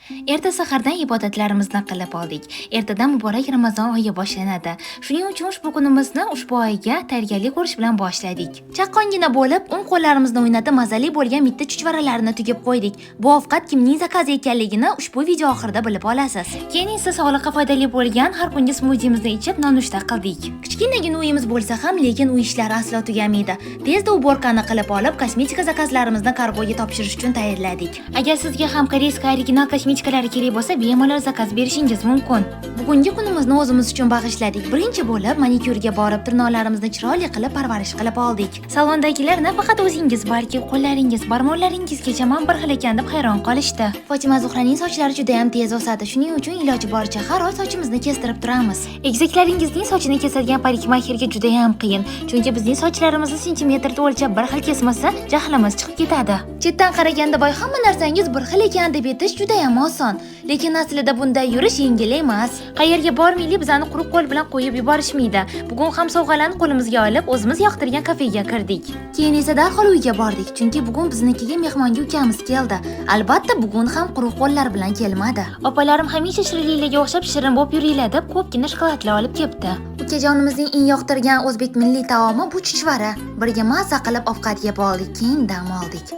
Erta sahardan ibodatlarimizni qilib oldik. Ertadan muborak Ramazon oyi boshlanadi. Shuning uchun ushbu kunimizni ushbu oyga tayyorgarlik ko'rish bilan boshladik. Chaqqongina bo'lib, o'ng qo'llarimizni o'ynatib mazali bo'lgan mitti chuchvaralarini tugib qo'ydik. Bu ovqat kimning zakazi ekanligini ushbu video oxirida bilib olasiz. Keyin esa sog'liqqa foydali bo'lgan har kungi smuzimizni ichib nonushta qildik. Kichkinagina uyimiz bo'lsa ham, lekin uy ishlari aslo tugamaydi. Tezda уборка ni qilib olib, kosmetika zakazlarimizni kargoga topshirish uchun tayyorladik. Agar sizga ham корейский original kosmetikalari kerak bo'lsa, bemalol zakaz berishingiz mumkin. Bugungi kunimizni o'zimiz uchun bag'ishladik. Birinchi bo'lib manikyurga borib, tirnoqlarimizni chiroyli qilib parvarish qilib oldik. Salondagilar nafaqat o'zingiz, balki qo'llaringiz, barmoqlaringizgacha ham bir xil ekan deb hayron qolishdi. Fotima Zuhraning sochlari juda ham tez o'sadi. Shuning uchun iloji boricha har oy sochimizni kestirib turamiz. Egizaklaringizning sochini kesadigan parikmaxerga juda ham qiyin, chunki bizning sochlarimizni sentimetrda o'lchab bir xil kesmasa, jahlimiz chiqib ketadi. Chetdan qaraganda voy, hamma narsangiz bir xil ekan deb aytish juda ham oson, lekin aslida bunday yurish yengil emas. Qayerga bormaylik, bizani quruq qo'l bilan qo'yib yuborishmaydi. Bugun ham sovg'alarni qo'limizga olib, o'zimiz yoqtirgan kafega kirdik. Keyin esa darhol uyga bordik, chunki bugun biznikiga mehmonga ukamiz keldi. Albatta, bugun ham quruq qo'llar bilan kelmadi. Opalarim hamisha shirinliklarga o'xshab shirin bo'lib yuringlar deb ko'pgina shokoladlar olib kelibdi. Ukajonimizning eng yoqtirgan o'zbek milliy taomi bu chuchvara. Birga mazza qilib ovqat yeb oldik, keyin dam oldik.